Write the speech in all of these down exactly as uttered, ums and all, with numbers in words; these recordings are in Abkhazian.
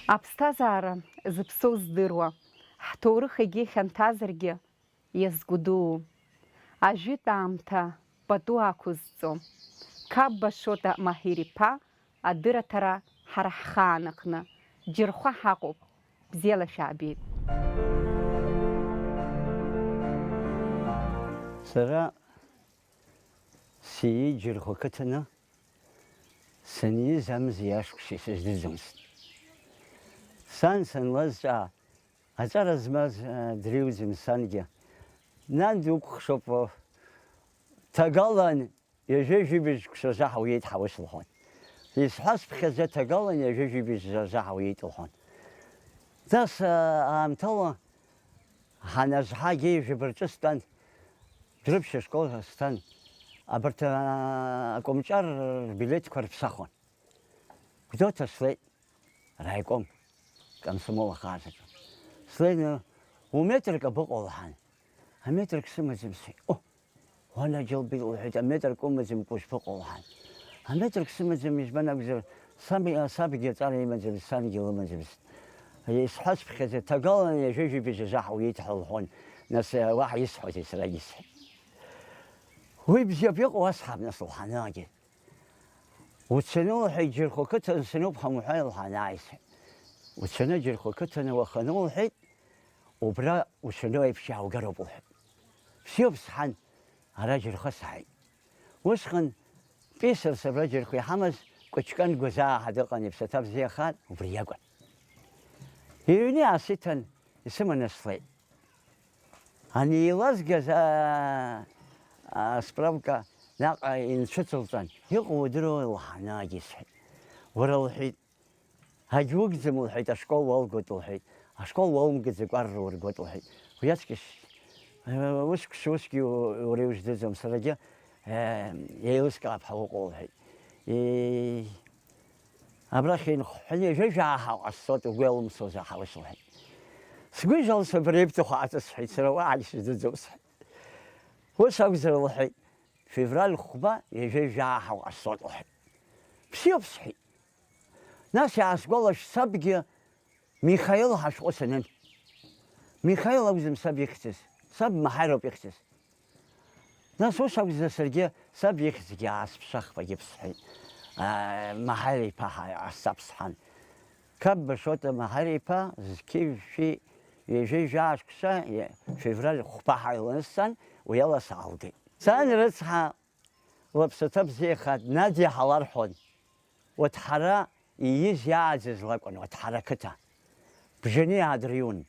Аԥсҭазаара зыԥсоу здыруа, ҳҭоурых егьи хьанҭазаргьы иазгәдуу, ажәытә аамҭа пату ақәызҵо, Қапба Шоҭа Маҳир-иԥа адырраҭара ҳара ҳхаан аҟны, Џьырхәа ҳаҟоуп, бзиала шәаабеит. Сара сиит Џьырхәа қыҭаны, саниз амзеи ашықәси сыздырӡомызт. Сан санлазҵаа, аҵара змаз, а, дреиуӡам сангьы. Нан дукәыхшоуп, ҭагалан ҩажәа жәибжь шықәса рзы ҳауиеит ҳаус лҳәон. Исҳәазԥхьаӡа ҭагалан ҩажәа жәибжь шықәса рзы ҳауиеит лҳәон. Нас, а, аамҭала ҳаназҳагьы ҩажәа рҿы стәан, Дәрыԥшь ашкол сҭан. Абарҭ, а, акомҿар рбилеҭқәа рԥсахуан. Гәдоуҭа слеит, араиком, комсомол ахаҵаҿы. Слеины, уметрак абыҟоу лҳәан. Аметрак сымаӡам сҳәеит. О, уанаџьалбеит, лҳәеит, аметрак умаӡамкәа ушԥыҟоу лҳәан. Аметрак сымаӡам, избан акәзар, саб, сабгьы аҵара имаӡамызт, сангьы лымаӡамызт. Исҳәазԥхьаӡа, ҭагалан ҩажәа жәибжь азы ҳауиеит ҳәа лҳәон, нас, уаҳа исҳәозеи, сара исҳәеит. Уи бзиоуп, иҟоу асҳәап, нас, лҳәан, аагьы. Уцаны, лҳәеит, Џьырхәа қыҭан сануп ҳамҳәа, лҳәан, ааи, сҳәеит. Уцаны Џьырхәа қыҭаны уаханы, лҳәеит, убра уцаны еиԥш иааугароуп, лҳәеит. Бзиоуп, сҳәан, ара Џьырхәа сааит. Усҟан писарс абра Џьырхәа иҳамаз Кәыҷкан Гәазаа ҳәа дыҟан, иԥсаҭа бзиахар, убри иакәын. Иҩны иаасиҭан, исыманы слеит. Ани илазгаз, аа, аа, справка наҟ инцәыҵылҵан, иҟоу удыруоу, лҳәан, аагьы сҳәеит. Уара, лҳәеит, агьугӡам, лҳәеит, ашкол уалгоит, лҳәеит. Ашкол уалымгаӡакәа арра ургоит, лҳәеит. Уи аҵкьыс, э, уск-, усгьы у-, уара иузӡаӡом, сарагьы, э, еилыскаап ҳәа уҟоу, лҳәеит. Е-, Абрахь инхҳәаны ҩажәа жәаа ҳауа ҟасҵоит, угәы иалымсуазар ҳауа, сылҳәеит. Сгәыжь алсуеит, бара ибҭаху ааҵысҳәеит, сара уаҳагь сыздыруам, сҳәеит. Ус акәзар, лҳәеит, февраль хәба ҩажәа жәаа ҳауа ҟасҵоит, лҳәеит. Бзиоуп, сҳәеит. Нас иаасгәалашәт сабгьы Михаил ҳашәҟәы санын. Михаил акәӡам саб ихьӡыз, саб Маҳаир ауп ихьӡыз. Нас ус акәзар, саргьы саб ихьӡгьы аасԥшахп, агьыԥсҳәеит. Аа, Маҳаир-иԥа ҳа-, ҟасҵап, сҳәан. Қапба Шоҭа Маҳаир-иԥа зқьи жәшәи ҩажәи жәаа шықәса, е-, февраль хәба ҳәа иланысҵан, уи ала саалгеит. Сан рыцҳа, лыԥсаҭа бзиахааит, Надиа ҳәа ларҳәон. Уаҭҳара ииз иааӡаз лакәын, Уаҭҳара ақыҭа. Бжаны иаадырҩун.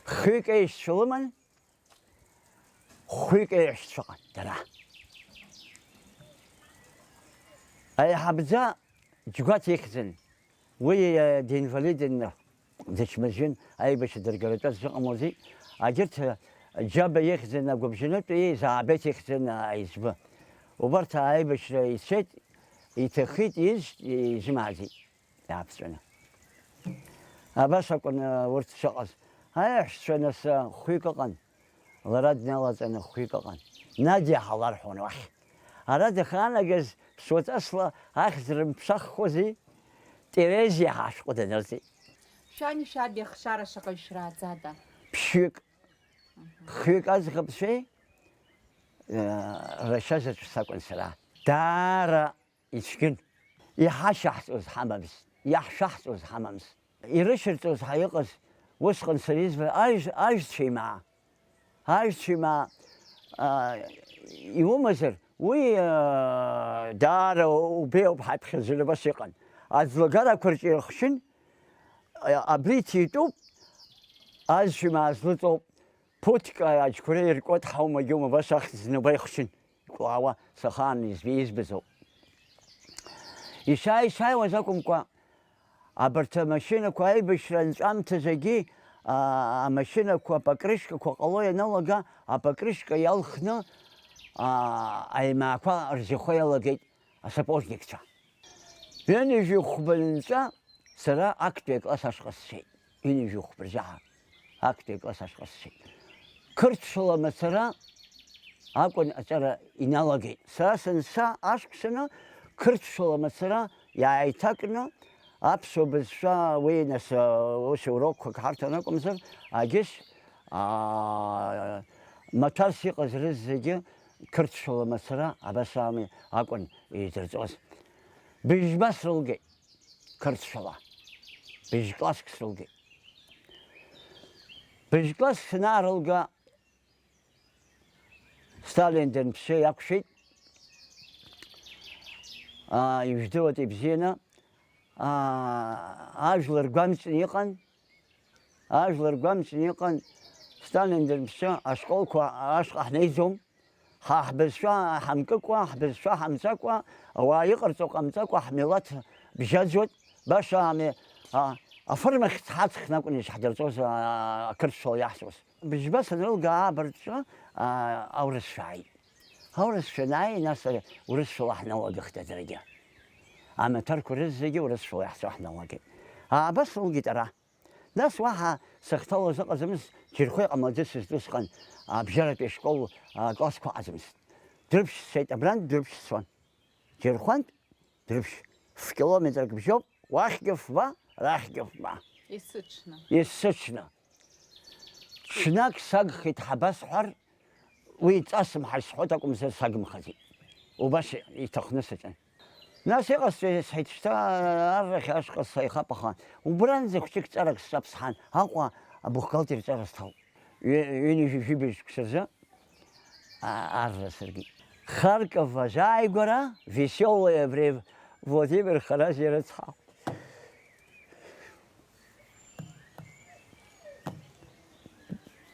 Хҩык еишьцәа лыман, хәҩык еиҳәшьцәа ыҟан дара. Аиҳабӡа Џьгәаҭ ихьӡын. Уи, э, динвалидын, дычмазаҩын, аибашьра дыргаратәы аӡә ыҟамлази. Агьырҭ, э, Џьаба ихьӡын агәыбжьанытәи, Заабеҭ ихьӡын аиҵбы. Убарҭ аибашьра ицеит, иҭахеит, из-, изымааӡеит. Иааԥҵәаны. Абас акәын, э, урҭ шыҟаз. Аиаҳәшьцәа нас, э, хәҩык ыҟан. Лара дналаҵаны хәҩык ыҟан. Надиа ҳәа ларҳәон уахь. Ара дахьаанагаз ԥсуаҵасла ахьӡ рымԥшаххуази, Терезиа ҳәа ашәҟәы данырҵеит. Шәани шәаби ахшара шаҟаҩ шәрааӡада? Ԥшьҩык. Хҩык аӡӷабцәеи, э, рашьа заҵә сакәын сара. Даара ицәгьын. Иҳашьаҳҵоз ҳамамызт, иаҳшәаҳҵоз ҳамамызт. Ирышьырҵоз ҳәа иҟаз, усҟан сара избан, ажә-, ажәцәеимаа. Ажәцәеимаа, а, иумазар, уи, а, даара убеиоуп ҳаԥхьаӡаны абас иҟан. Аӡлагарақәа рҿы ирыхшьын, а, абри ҭитәуп, ажәцәеимаа злыҵоуп. Ԥуҭк аџьқәреи иркуеит ҳаума-гьума, убас ахьӡ зныба ихшьын, икәлаауа, сахаан изб-, избаз ауп. Ишааи-шааиуаз акәымкәа, абарҭ амашьынақәа аибашьра анҵәамҭазы, а, амашьынақәа, апокрышкақәа ҟало ианалага, апокрышка иалхны, а, аимаақәа рзыхо иалагеит асапожникцәа. Ҩынҩажәи хәба нҵәа Сара актәи акласс ашҟа сцеит, ҩынҩажәи хәба рзы ҳа актәи акласс ашҟа сцеит. Қырҭшәала мацара акәын аҿара иналагеит. Сара санца ашықәсаны қырҭшәала мацара иааиҭакны Аԥсуа бызшәа уи, нас, ус урокқәак ҳарҭон акәымзар, агьыс, аа, маҭәарс иҟаз рызегьы қырҭшәала мацара абас ами акәын еидырҵоз. Быжьба срылгеит қырҭшәала. Быжь класск срылгеит. Быжь класск санаарылга, Сталин данԥсы иақәшәеит. Аа, ижәдыруеит ибзианы. Аа, ажәлар гәамҵны иҟан. Ажәлар гәамҵны иҟан. Сталин данԥсы ашколқәа ашҟа ҳнеиӡом. Ҳа ҳбызшәа ҳамкыкәа, ҳбызшәа ҳамҵакәа, ауаа иҟарҵо ҟамҵакәа, ҳмилаҭ бжьаӡуеит. Баша ами, а, афырмахь ҳаҵхны акәын ишҳдырҵоз, а, ақырҭшәала иаҳҵоз. Быжьба санрылга аабырҵәы, а, аурысшәа ааит. Аурысшәа анааи, нас, а, урысшәала ҳналагахт аӡәыргьы. Амаҭәарқәа рызегьы урысшәала иаҳҵо ҳналагеит. Аабас срылгеит ара. Нас уаҳа сахьҭалоз ыҟаӡамызт, Џьырхәа иҟамлаӡацызт усҟан, абжьаратәи ашкол, а, классқәа ыҟаӡамызт. Дрыԥшь сцеит, абрантә дрыԥшь сцон. Џьырхәантә дрыԥшь, ф-километрак бжьоуп, уахьгьы фба, рахьгьы фба. Есыҽны. Есыҽны. Ҽнак сагхеит ҳәа басҳәар, уи ҵасым ҳәа сҳәоит акәымзар, сагымхаӡеит. Убас иҭахны саҿын. Нас иҟасҵеи, сҳәеит, шьҭа аррахь ашҟа саихап, аха убранӡа хәҷык ҵарак сҿаԥсҳан, Аҟәа абухгалтер ҵара сҭалт. Ҩ-, ҩынҩажәи жәибжь шықәса рзы, а, арра сыркит. Харьков азааигәара Веселое время, Владимир Харазиа рыцҳа.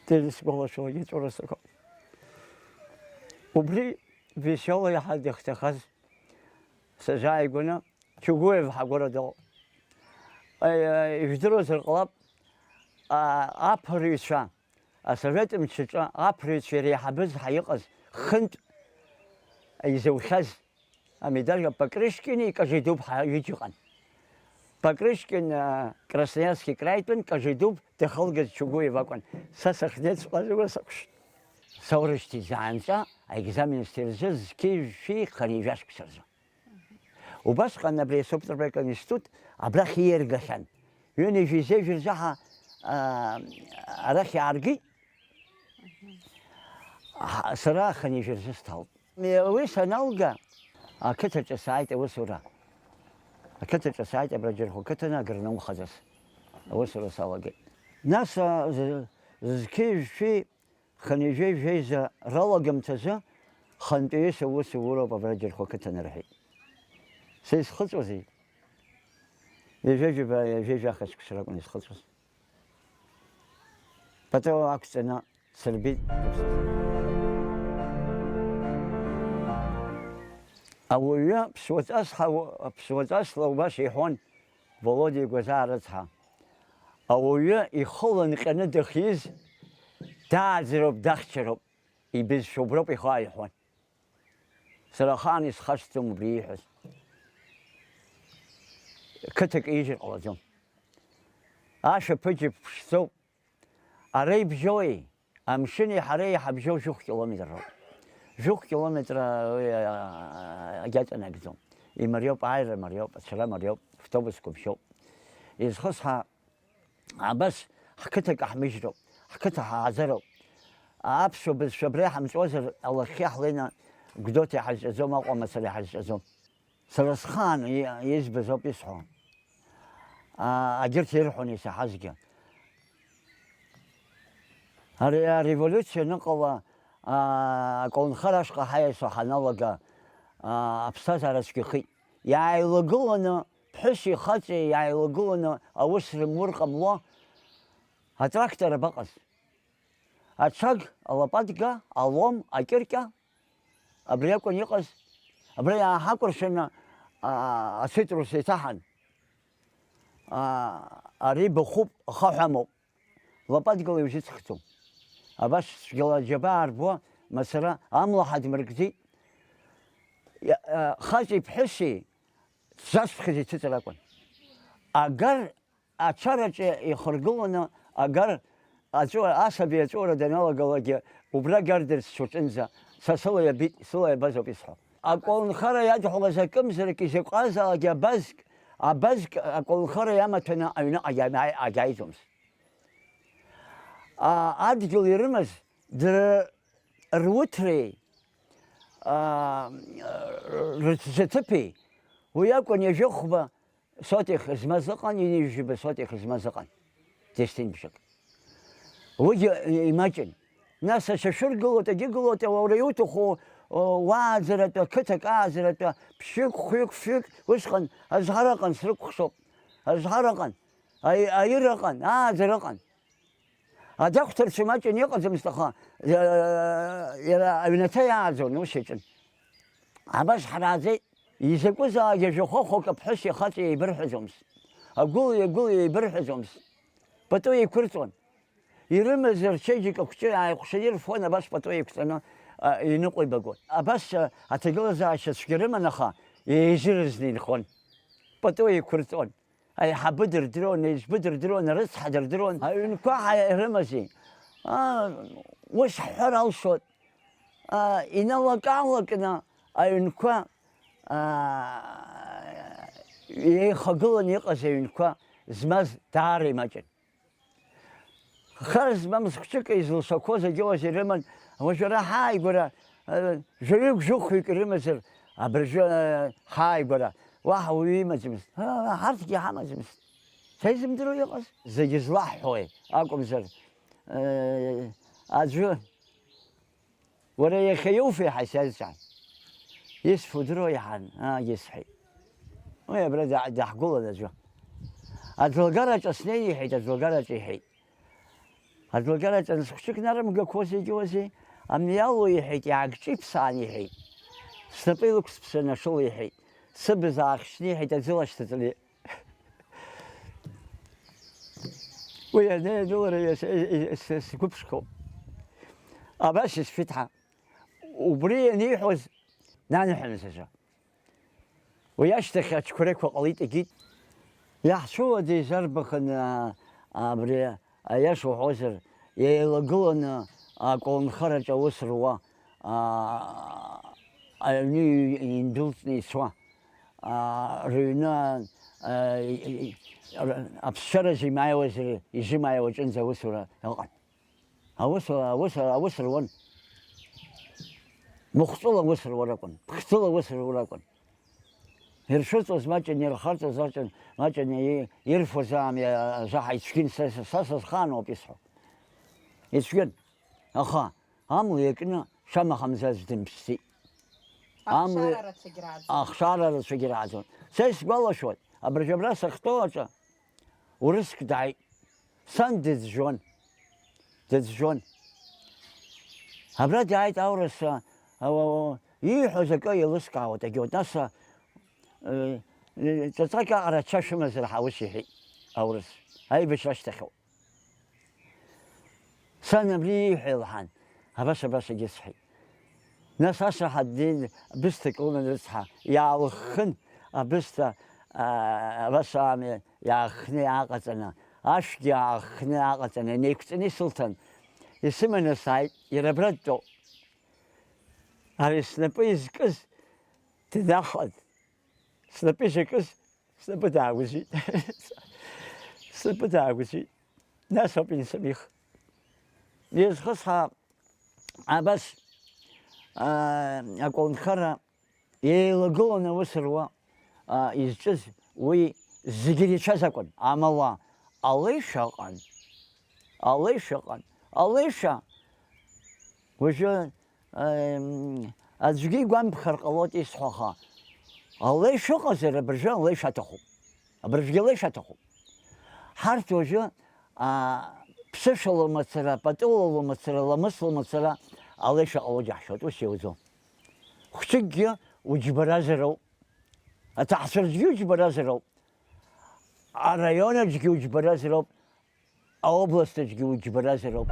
Дырсгәалашәо иҵәыуара сыҟоуп. Убри Веселое ҳәа дахьҭахаз сазааигәаны, Чугуев ҳагәара дыҟоуп. Ижәдыруазар ҟалап, а, аԥырҩцәа, асовет мчаҿы аԥырҩцәа иреиҳабыз ҳәа иҟаз хынтә изаухьаз амедаль Покрышкини Кожедуб ҳәа ҩыџьа ыҟан. Покрышкин, а, Красноярски краитәын, Кожедуб дахылгаз Чугуев акәын. Са сахьнеиҵәҟьаз уи сакәшт. Саурышьҭит заанаҵы аекзамен сҭирзы зқьи жәшәи хынҩажәа шықәса рзы. Убасҟан абри асоптропрек аинститут абрахь ииаргахьан. Ҩынҩажәи зежә рзы ҳа, а, арахь иааргеит. Ҳа, сара хынҩажәи рзы сҭалт. Уи саналга, ақыҭаҿы сааит аусура. Ақыҭаҿы сааит, абра Џьырхәа қыҭаны агрономхаҵас аусура салагеит. Нас, а, з-, зқьи жәшәи Хынҩажәи жәеиза ралагамҭазы хантәаҩыс аус ауроуп абра Џьырхәа қыҭан рҳәеит. Са исхыҵуазеи? Ҩажәа жәаба, ҩажәа жәаха шықәса ракәын исхыҵуаз. Пату ақәҵаны сырбеит. Ауаҩы ԥсуаҵас ҳа-, ԥсуаҵасла убас иҳәон Володиа Гәазаа рыцҳа. Ауаҩы ихы ланҟьаны дахьиз, дааӡароуп, дахьчароуп, ибызшәа уброуп ихы ааиҳәон. Сара ахаан исхашҭӡом убри ииҳәаз. Қыҭак еижьыр ҟалаӡом. Ашәаԥыџьаԥ ԥшӡоуп. Ара ибжьои, амшыни ҳареи иҳабжьоу жәохә километр роуп. Жәохә километр, уи, а, агьаҵанакӡом. Имариоуп, ааира мариоуп, ацара мариоуп, автобусқәа бжьоуп. Изхысҳа, абас ҳқыҭа каҳмыжьроуп, ҳқыҭа ҳааӡароуп. Аԥсуа бызшәа абра иҳамҵуазар, алахьхьи ҳлеины Гәдоуҭа иҳазҿаӡом, Аҟәа мацара иҳазҿаӡом. Сара схаан и-, избаз ауп исҳәо. А, агьырҭ ирҳәон исаҳазгьы. Ари ареволиуциа аныҟала, а, аколнхара ашҟа ҳаиасуа ҳаналага, а, аԥсҭазаара цәгьахеит. Иааилагыланы, ԥҳәыси хаҵеи иааилагыланы аус рымур ҟамло, атрактор абаҟаз? Аҽаг, алапатга, алом, акьыркьа, абри акәын иҟаз. Абра иааҳакәыршаны, а, ацитрус еиҭаҳан. А, ари бахәуп, ахаҳә амоуп. Лапатгала иузыцхӡом. Абас цәгьала аџьабаа арбуа, мацара амла ҳадмыркӡеит. Иа-, а, хаҵеи ԥҳәыси дзасԥхьаз иҭыҵыр акәын. Агар Ачараҿы ихыргыланы агар аҵәуара, асаби аҵәуара даналагалакгьы, убра гардарц саҿынӡа, са сыла иабеит, сыла иабаз ауп исҳәо. Аколнхара иадҳәалаз акымзарак, изакәазаалакгьы абазк, Абазк аколнхара иамаҭәаны аҩныҟагь ааи-, ааиӡомызт. А, адгьыл ирымаз дара руҭреи, а, рҭ-, рҭыԥи, уи акәын, ҩажәи хәба сотих змаз ыҟан, ҩажәи жәаба сотих змаз ыҟан, десятинбжак. Уигьы имаҷын. Нас ашьашәыр гылоит, агьы гылоит, уара иуҭаху, уааӡаратәы, қыҭак ааӡаратәы, ԥшьҩык, хәҩык, фҩык, усҟан азҳара ыҟан, срыкәхшоуп. Азҳара ыҟан, аи-, аир ыҟан, ааӡара ыҟан. Адахәҭарцәа маҷын иҟаӡамызт, аха, э, иара аҩнаҭа иааӡон, ус иаҿын. Абас ҳрааӡеит. Изакәызаалак жәохәахәак аԥҳәыси ахаҵеи еибырҳәаӡомызт. Агәыли агәыли еибырҳәаӡомызт. Пату еиқәырҵон. Ирымаз рчеиџьыка хәҷы ааиҟәшаны ирфон, абас пату еиқәҵаны, а, иныҟәибагон. Абас, а, аҭагылазаашьа цәгьа рыман, аха еизырызны инхон. Пату еиқәырҵон. Аиҳабы дырдыруан, аиҵбы дырдыруан, арыцҳа дырдыруан. Аҩнқәа ҳа-, ирымази? Аа, ус ҳҳәар алшоит. Аа, иналак-аалакны аҩнқәа, аа, еихагыланы иҟаз аҩнқәа змаз даара имаҷын. Хар змамыз хәҷык изылшақәоз агьоуаз ирыман, уажәы ара ҳааигәара, э, жәаҩык-жәохәҩык ирымазар, абыржәы, э, ҳааигәара уаҳа уаҩы имаӡамызт. Ҳа-, ҳарҭгьы ҳамаӡамызт. Са изымдыруа иҟаз? Зегьы злаҳҳәои акәымзар, э, аӡәы Уара иахьа иуфеи ҳәа сазҵааит. Исфо удыруа иаҳан, аагьы сҳәеит. Уи абра да-, даҳгәылан аӡәы. Аӡлагараҿы снеин иҳәеит, аӡлагараҿы иҳәеит. Аӡлагараҿы анс хәҷык нарымгақәоу зегьы уази, амни алу иҳәеит, иаагҿиԥсаан иҳәеит. Снапы илықәсԥсаны ашыла иҳәеит. Сыбз аахшьны иҳәеит, аӡы лашьҭаҵаны. Уи анеидылара иас-, и-, и-, с-, сгәыԥшқоуп. Абас исҳәеит ҳа. Убри ианиҳәоз нанҳәамызт аӡәы. Уи ашьҭахь ачқәреқәа ҟалеит, егьит. Иаҳцәуаӡеи зарбахын, а, абри, аиаша уҳәозар, еилагыланы аколнхараҿы аус руа, а, аҩны индәылҵны ицуа, а, рыҩны, а, и-, и-, р-, аԥсшьаразы имааиуаз р-, изымааиуа аҿынӡа аусура ыҟан. Аус, аус, аус руан. Махәҵәыла аус руа ракәын, ԥхӡыла аус руа ракәын. Иршәырҵоз маҷын, ирхарҵоз маҷын, маҷын и-, ирфоз аамҩа азаҳа ицәгьан, са, са, са сызхааноуп исҳәо. Ицәгьан. Аха, амла иакны шамахамзар аӡә дымԥсӡеит. Амла Ахшара рацәагь рааӡон. Ахшара рацәагь рааӡон. Са исгәалашәоит, абыржә абра сахьтәоу аҿы урыск дааит. Сан дыӡәӡәон. Дыӡәӡәон. Абра дааит аурыс, а, а, а, ииҳәоз акы еилыскаауеит, агьоуеит. Нас, а, э, э, ҵәаҵәак аҟара ача шәымазар ҳәа ус иҳәеит аурыс. Аибашьра ашьҭахьоуп. Сан абри ииҳәа илҳәан, абас, абас егьысҳәеит. Нас ашаҳаҭ днеин, бысҭак лыман рыцҳа, иаалыххын, абысҭа, аа, абас аамҩа иааххны иааҟаҵаны, ашәгьы ааххны иааҟаҵаны, инеиқәҵаны исылҭан, исыманы сааит, иара абра дтәоуп. Ари снапы изкыз днахәан, снапы изакыз Снапы даагәыӡит. Снапы даагәыӡит. Нас ауп инсымих. Изхысҳәаап, абас, аа, аколнхара еилагыланы аус руа, аа, изҿыз уи зегьы ирацәаз акәын, амала алеишәа ыҟан. Алеишәа ыҟан. Алеишәа! Уажәы, Аӡәгьы игәамԥхар ҟалоит исҳәо, аха алеишәа ыҟазар, абыржәы алеишәа аҭахуп. Абыржәгьы алеишәа аҭахуп. Ҳарҭ уажәы, аа, ԥсышәала мацара, патыла мацара, ламысла мацара алеишәа ҟало џьаҳшьоит, ус иауӡом. Хәҷыкгьы уџьбаразароуп. Аҭаҳцәа рҿгьы уџьбаразароуп. Араион аҿгьы уџьбаразароуп. Аобласт аҿгьы уџьбаразароуп.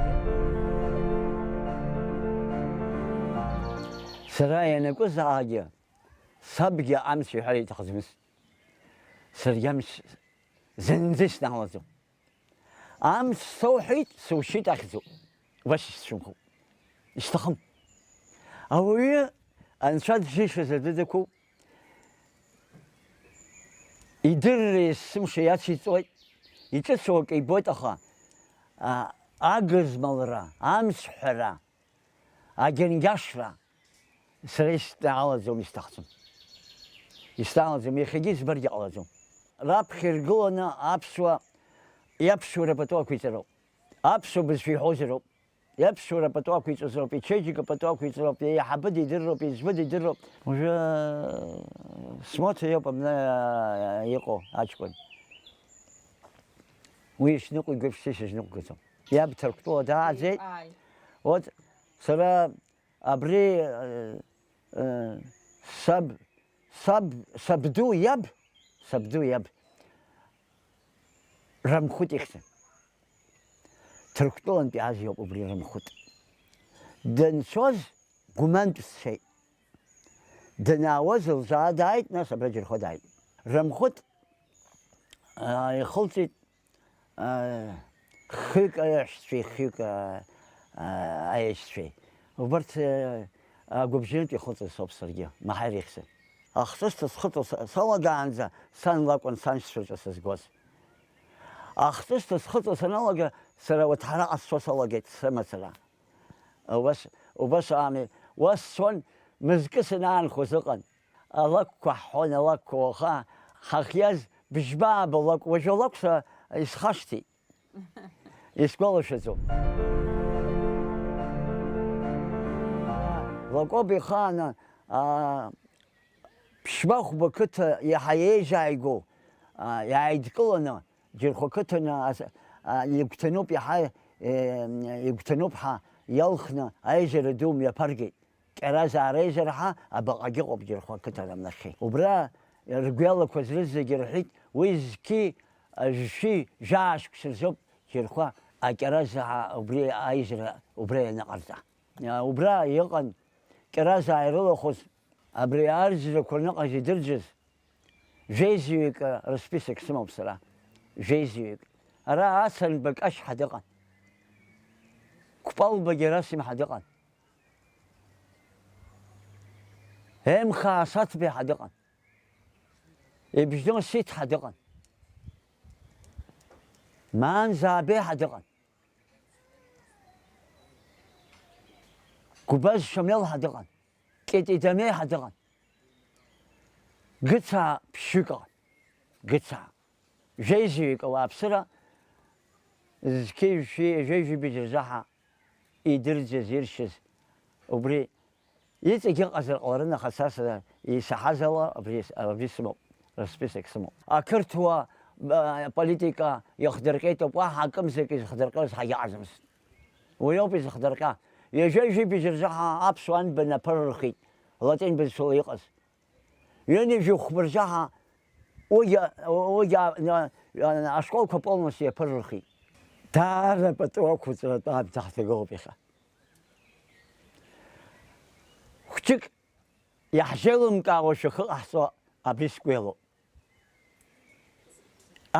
Сара ианакәызаалакгьы сабгьы амц иҳәар иҭахӡамызт. Саргьы амц зынӡа иснаалаӡом. Амц соуҳәеит, сушьит ахьӡуп. Убас исцәымӷуп. Исҭахым. Ауаҩы анцәа дџьеишьаз адәы дықәуп. Идырра есымша иациҵоит, иҿыцу акы ибоит, аха, а, агызмалра, амцҳәара, агьангьашра сара исҭаалаӡом, исҭахӡом. Исҭаалаӡом, иахьагьы избаргьы ҟалаӡом. Раԥхьа иргыланы аԥсуа, иаԥсуара пату ақәиҵароуп. Аԥсуа бызшәа иҳәозароуп. Иаԥсуара пату ақәиҵозароуп, ичеиџьыка пату ақәиҵароуп, еиҳабы дидырроуп, еиҵбы дидырроуп. Уажәы, э, смоҭа иоуп абна, э, иҟоу аҷкәын. Уи ишныҟәиго еиԥш, са исызныҟәгаӡом. Иаб Ҭырқәтәыла дааӡеит. Ааи. Вот, сара абри, э, э, саб, саб, сабду иаб, сабду иаб Рамхәыҭ ихьӡын. Ҭырқәтәылантәи иааз иоуп убри Рамхәыҭ. Данцоз Гәмантә сцеит. Данаауаз лзаа дааит, нас абра Џьырхәа дааит. Рамхәыҭ, аа, ихылҵит, аа, хҩык аиашьцәеи, хҩык, аа, аа, аиашьцәеи. Убарҭ, аа, агәыбжьынтә ихылҵыз соуп саргьы, Маҳаир ихьӡын. Ахҵысҭа схыҵуа са-, салагаанӡа сан лакәын саншьцәа рҿы сызгоз. Ахҵысҭа схыҵуа саналага, сара уаҭҳараҟа сцо салагеит сымацара. Убас, убас аами, уа сцон, мызкы санаанхоз ыҟан. Алакәқәа ҳҳәон, алакәқәа уаха ҳахиаз бжьба-ааба лакә, уажәы алакә са исхашҭит. Исгәалашәаӡом. Лакоба ихааны, аа, Ԥшьба-хәба қыҭа иаҳа еижьааигоу, а, иааидкыланы, Џьырхәа қыҭаны ас-, а, игәҭаноуп иаҳа, е, игәҭаноуп ҳәа иалхны аизара ду мҩаԥаргеит. Кьаразаа реизара ҳәа абаҟагьы ыҟоуп Џьырхәа қыҭан нахьхьи. Убра ргәы иалақәаз рызегьы рҳәеит, уи зқьи, а, жәшәи, жәаа шықәса рзоуп Џьырхәа акьаразаа убри аизара убра ианыҟарҵа. А, убра иҟан Кьаразаа ирылахәыз, абри арӡрақәа рныҟәаз идырӡыз, жәеизаҩык рысписок сымоуп сара, жәеизаҩык. Ара Ацанба Кашьҳа дыҟан. Кәпалба Герасимҳа дыҟан. Емхаа Саҭбеиҳа дыҟан. Ибжьон Сиҭҳа дыҟан. Маан Заабеиҳа дыҟан. Гәбаз Шамелҳа дыҟан. Кьети Дамеи ҳәа дыҟан. Гыцаа ԥшьҩык ыҟан. Гыцаа. Жәеизаҩык ауааԥсыра зқьи жәшәи, жәеи жәибжь рзаҳа идырӡыз, иршьыз, убри иҵегь ыҟазар ҟаларын, аха са, са исаҳаз ала абри, абри сымоуп, рысписок сымоуп. Ақырҭуа, а, политика иахдырҟьеит ауп, уаҳа акымзарак изыхдырҟьоз ҳагьаҟаӡамызт. Уи ауп изыхдырҟьа. Ҩажәа-ҩажәи быжь рзы ҳа аԥсуа анбан аԥырырхит, латин бызшәала иҟаз. Ҩынҩажәи хәба рзы ҳа уигьы, уигьы, а, а, ашколқәа полностью иаԥырырхит. Даара пату ақәҵаратәы аамҭа ҳҭагылоуп иахьа. Хәҷык иаҳзеилымкаауа шәахы ҟаҳҵо абри сгәеилоуп.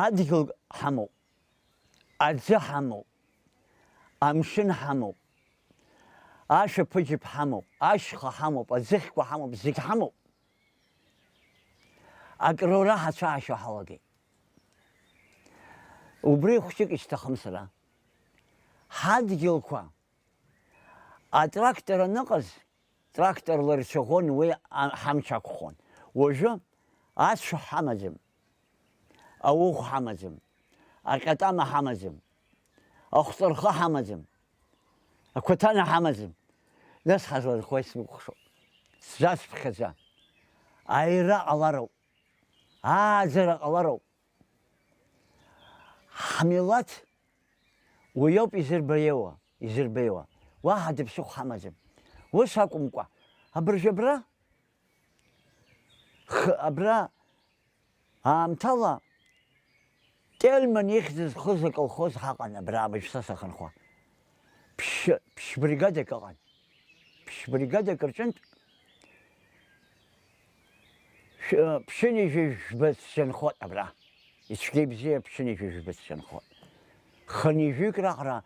Адгьыл ҳамоуп, аӡы ҳамоуп, амшын ҳамоуп, ашәаԥыџьаԥ ҳамоуп, ашьха ҳамоуп, аӡыхьқәа ҳамоуп, зегь ҳамоуп. Акрура ҳацәаашьо ҳалагеит. Убри хәҷык исҭахым сара. Ҳадгьылқәа атрактор аныҟаз, тракторла ирцәаӷәон уи, а, ҳамч ақәхон. Уажәы ацә ҳамаӡам, ауӷә ҳамаӡам, аҟьатама ҳамаӡам, ахәҵарха ҳамаӡам, ақәаҭана ҳамаӡам. Нас ҳазлазхуа исмыкәхшоуп. Сзацԥхьаӡа. Аира ҟалароуп. Ааӡара ҟалароуп. Ҳмилаҭ уиоуп изырбаиуа, изырбеиуа. Уаҳа дыԥсыхә ҳамаӡам. Ус акәымкәа, абыржә абра, х-, абра аамҭала Тельман ихьӡ зхыз аколхоз ҳаҟан, абра абыжә са сахынҳәуа. Ԥшь-, ԥшь бригадак ыҟан. Ԥшь бригадак рҿынтә шә-, ԥшьынҩажәи жәба сшьанхоит абра. Ицәгьа-ибзиа ԥшьынҩажәи жәба сшьанхоит. Хынҩажәик раҟара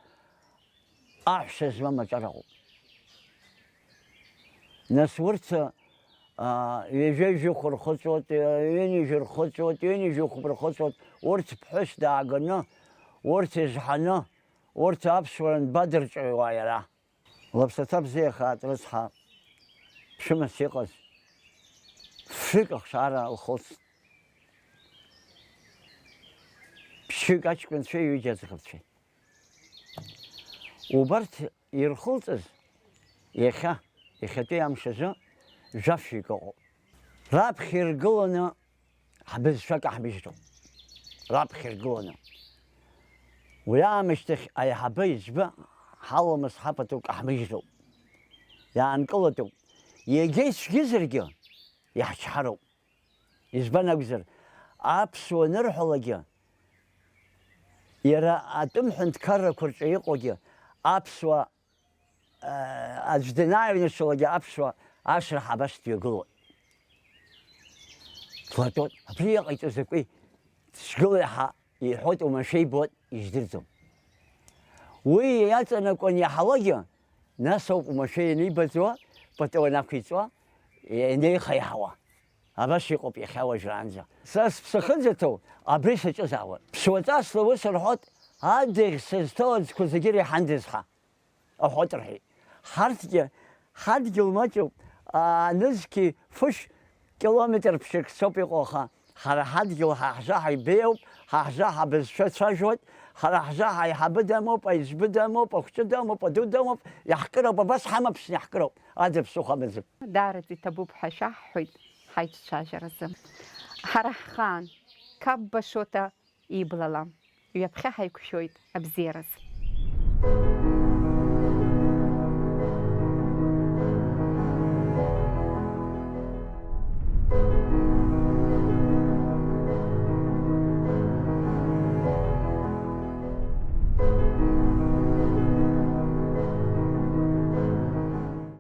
аҳәса змам аҿар ыҟоуп. Нас урҭ, а, аа, ҩажәа-ҩажәихә рхыҵуеит, ҩынҩажәа рхыҵуеит, ҩынҩажәихәба рхыҵуеит, урҭ ԥҳәыс дааганы, урҭ изҳаны, урҭ аԥсуара анбадырҵәиуа иара? Лыԥсаҭа бзиахааит, рыцҳа, ԥшәымас иҟаз, фҩык ахшара лхылҵт. Ԥшьҩык аҷкәынцәеи ҩыџьа аӡӷабцәеи. Убарҭ ирхылҵыз иахьа, иахьатәи амш азы жәафҩык ыҟоуп. Раԥхьа иргыланы ҳбызшәа каҳмыжьроуп. Раԥхьа иргыланы. Уи аамышьҭахь аиҳабы иӡбы ҳаламыс ҳапату каҳмыжьроуп. Иаанкылатәуп. Иагьа ицәгьызаргьы, иаҳчҳароуп. Избан акәзар, аԥсуа анырҳәалакгьы, иара атәым ҳәынҭқаррақәа рҿы иҟоугьы аԥсуа, аа, аӡә данааҩнашылогьы аԥсуа ашырҳәа абас дҩагылоит. Длатәоит, абри иҟаиҵо закәи? Дышгылоу иаҳа иҳәоит, уамашәа ибоит, ижьдырӡом. Уи иаҵанакуан иаҳауагьы, нас ауп уамашәа ианибаӡуа, пату анақәиҵуа, ианеихаиҳауа. Абас иҟоуп иахьа уажәраанӡа. Са сыԥсы ахьынӡаҭоу абри саҿызаауан. Ԥсуаҵас лаус рҳәоит, адыхь сызҭоу аӡқәа зегьы иреиҳандаз ҳәа. Аҳәоит рҳәеит. Ҳарҭгьы ҳадгьыл маҷуп, аа, нызқьи фышә километр ԥшьак соуп иҟоу, аха ҳара ҳадгьыл ҳа ҳзы ҳаибеиоуп, ҳа ҳзы ҳабызшәа цәажәоит, ҳара ҳзы ҳаиҳабы дамоуп, аиҵбы дамоуп, ахәҷы дамоуп, аду дамоуп, иаҳкыроуп, абас ҳамаԥсны иаҳкыроуп, ада ԥсыхәа амаӡам. Даараӡа иҭабуп ҳәа шәаҳҳәоит ҳаицәажәаразы. Ҳара ҳхаан, Қапба Шоҭа иблала, ҩаԥхьа ҳаиқәшәоит абзиараз.